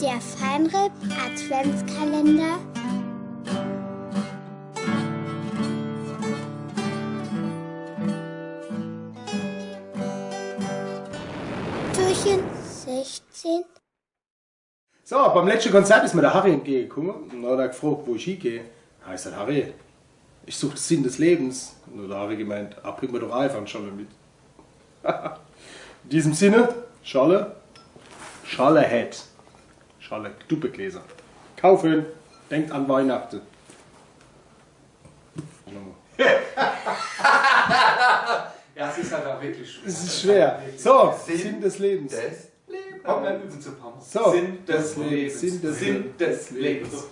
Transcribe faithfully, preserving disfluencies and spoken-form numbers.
Der Fine R.I.P. Adventskalender. Türchen sechzehn. So, beim letschte Konzert is mir de Harry entgegekomme un hot gefroocht, wo ich hiegeh. Hab ich gesaat: „Harry, ich such de Sinn des Lebens.“ Un do hot de Harry gemeent: „Ah, bring mer doch einfach en Schorle mit.“ In diesem Sinne, Schorle, Schorle-Head. Schorle-Duppegläser. Kaufen. Denkt an Weihnachten. Ja, es ist halt auch wirklich schwer. Es ist schwer. So, Sinn Sinn des Lebens. Des Lebens. Komm, wir üben zu Pommes. So. Sinn des Lebens. Sinn des Sinn des Lebens.